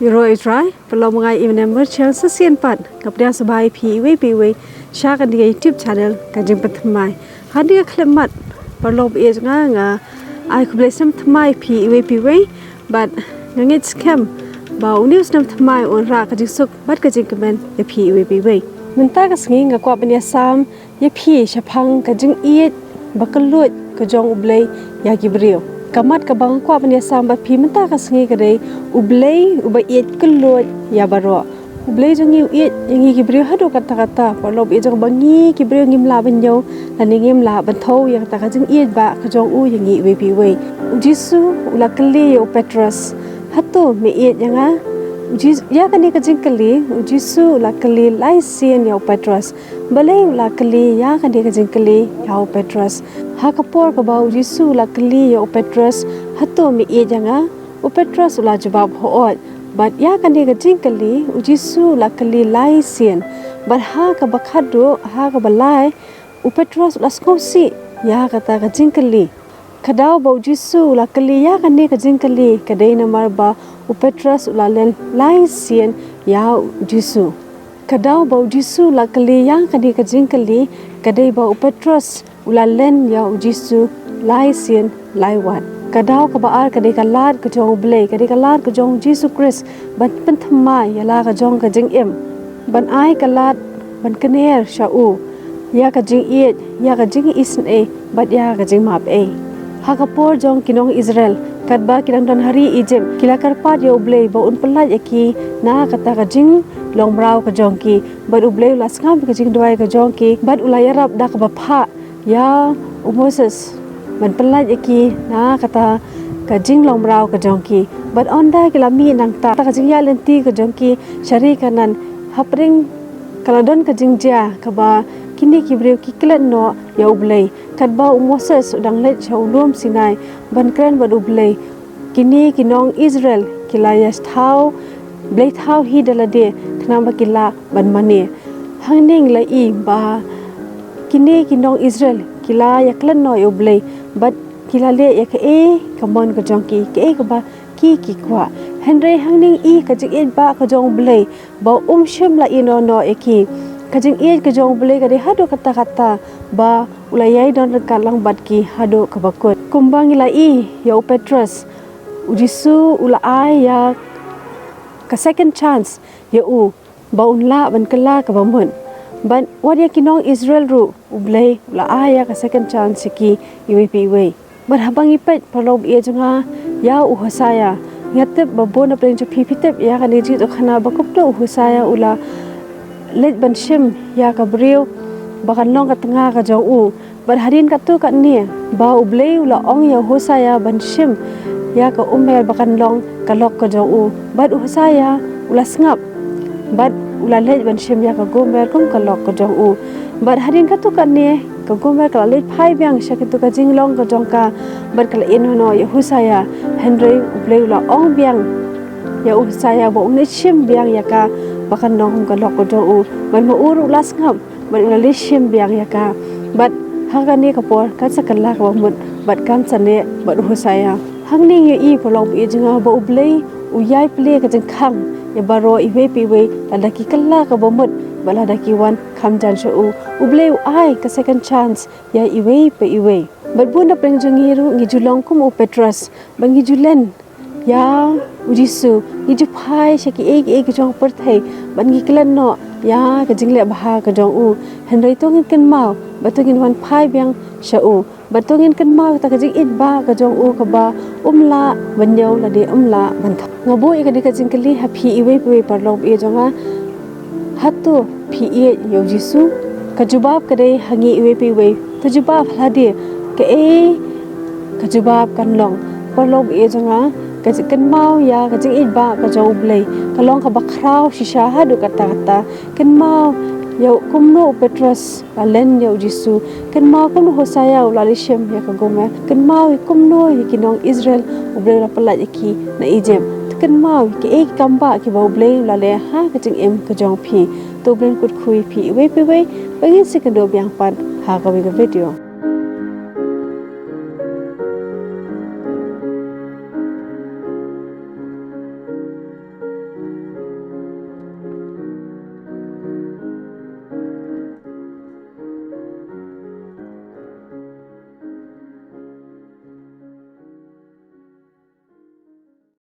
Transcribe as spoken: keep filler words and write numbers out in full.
Ïaroh ïa u Trai, paralok ba nga ïa i mynne mynmiet, shisien pat nga pdiang sngewbha ïa phi iwei pa iwei sha kane ka YouTube channel Ka Jingpynthymmai. Ha kane ka khyllipmat, paralok ba ïeit jong nga, nga ai khublei snem thymmai ïa phi iwei pa iwei bad nga ngeit skhem ba une u snem thymmai un rah ka jingsuk bad ka jingkmen ïa phi iwei pa iwei. Mynta ka sngi nga kwah ban ïasam ïa phi shaphang ka jingïeit ba kylluid ka jong U Blei ïa ki briew. Ka mat kaba nga kwah ban ïasam bad phi mynta ka sngi ka dei U Blei uba ïeit kylluid ïa baroh. U Blei jong ngi u ïeit ïa ngi ki briew haduh katta katta, paralok ba ïeit jong nga, ba ngi ki briew ngim lah ban ñiew lane ngim lah ban thew ïa kata ka jingïeit ba ka jong u ïa ngi iwei pa iwei. U Jisu u la kylli ïa u Petros, "Hato me ïeit ïa nga?" U Jis-, ïa kane ka jingkylli, u Jisu u la kylli lai sien ïa u Petros. Balei u la kylli ïa kane ka jingkylli ïa u Petros? Ha ka por kaba u Jisu u la kylli ïa u Petros, "Hato me ïeit ïa nga?" U Petros u la jubab, "Hooid." Bad ïa kane ka jingkylli, u Jisu u la kylli lai sien. Bad ha kaba khatduh, ha kaba lai, u Petros u la sngewsih ïa kata ka jingkylli. Ka daw ba u Jisu u la kylli ïa kane ka jingkylli ka dei namar ba u Petros u la len lai sien ïa u Jisu. Ka daw ba u Jisu u la kylli ïa kane ka jingkylli ka dei ba u Petros u la len ïa u Jisu lai sien lai wat. Ka daw kaba ar ka dei ka lad ka jong U Blei, ka dei ka lad ka jong u Jisu Khrist ban pynthymmai ïa la ka jong ka jingim, ban ai ka lad ban kner sha u ïa ka jingïeit, ïa ka jingisynei bad ïa ka jingmap ei. Ha ka por jong ki nong Israel, katba ki dang don ha ri Egypt, ki la kyrpad ïa U Blei ba un pyllait ïa ki na kata ka jinglong mraw ka jong ki. Bad U Blei u la sngap ïa ka jingduwai ka jong ki, bad u la ïarap da kaba phah ïa u Moses ban pyllait ïa ki na kata ka jinglong mraw ka jong ki. Bad ynda ki la mih nangta, kata ka jingïaid lynti ka jong ki sha ri Kanaan, hapdeng ka la don ka jingjia kaba kine ki briew ki klet noh ïa U Blei. Katba u Moses u dang leit sha u lum Sinai ban kren bad U Blei, kine ki nong Israel ki la ïa thaw, blei thaw hi da lade khnang ba ki lah ban mane. Hangne ngi la i ba kine ki nong Israel ki la ïa klet noh ïa U Blei bad ki la leh ïa kaei ka mon ka jong ki, kaei kaba ki, ki kwah. Hynrei hangne ngi i ka jingïeit ba ka jong U Blei ba um shym la ïehnoh noh ïa ki. Ka jingïeit ka jong U Blei ka dei haduh katta katta ba u la ïai don ryngkat lang bad ki haduh kaba kut. Kumba ngi la i ïa u Petros, u Jisu u la ai ïa ka second chance ïa u ba un lah ban kylla kaba mut. Bad wat ïa ki nong Israel ruh U Blei u la ai ïa ka second chance ïa ki iwei pa iwei. Bad haba ngi peit, paralok ba ïeit jong nga, ïa u Hosea, nga tip ba bun na pdeng jong phi phi tip ïa kane ka jingïathuhkhana ba kumno u Hosea u la leit ban shim ïa ka briew ba kan long ka tnga ka jong u. Bad hadien katto katne ba U Blei u la ong ïa u Hosea ban shim ïa ka Gomer ba kan long ka lok ka jong u, bad u Hosea u la sngap bad u la leit ban shim ïa ka Gomer kum ka lok ka jong u. Bad hadien katto katne ka Gomer ka la leit phai biang sha kito ka jinglong ka jong ka bad ka la ïehnoh noh ïa u Hosea. Hynrei U Blei u la ong biang ïa u Hosea ba un leit shim biang ïa ka ba kan long kum ka lok ka jong u. Bad ma u ruh u la sngap bad u la leit shim biang ïa ka. Bad ha kane ka por kan sa kylla kaba mut bad kan sa neh bad u Hosea. Hangne ngi ïohi, paralok ba ïeit jong nga, ba U Blei u ïai plie ka jingkhang ïa baroh iwei pa iwei lada ki kylla kaba mut bad lada ki wan kham jan sha u. U Blei u ai ka second chance ïa iwei pa iwei. Bad bun na pdeng jong ngi ruh ngi ju long kum u Petros bad ngi ju len ïa u Jisu, ngi ju phai sha kiei kiei ki jong ka pyrthei bad ngi klet noh ïa ka jingleh bha ka jong u. Hynrei to ngin kynmaw bad to ngin wan phai biang sha u bad to ngin kynmaw ïa kata ka jingïeit ba ka jong u kaba um lah ban ñiew lane um lah ban thew. Nga buh ïa kane ka jingkylli ha phi iwei pa iwei, paralok ba ïeit jong nga. Hato phi ïeit ïa u Jisu? Ka jubab ka dei ha ngi iwei pa iwei. To jubab ha lade kaei ka jubab kan long. Paralok ba ïeit jong nga, ka jingkynmaw ïa ka jingïeit ba ka jong U Blei ka long kaba khraw shisha haduh katta katta. Kynmaw ïa kumno u Petros u la len ïa u Jisu. Kynmaw kumno u Hosea u la leit shim ïa ka Gomer. Kynmaw ïa kumno ïa ki nong Israel U Blei u la pyllait ïa ki na Egypt. Kynmaw ïa kiei ki kam ba kiba U Blei u la leh ha ka jingim ka jong phi. To U Blei un kyrkhu ïa phi iwei pa iwei. Ba ngin sa ïakynduh biang pat ha kawei ka video.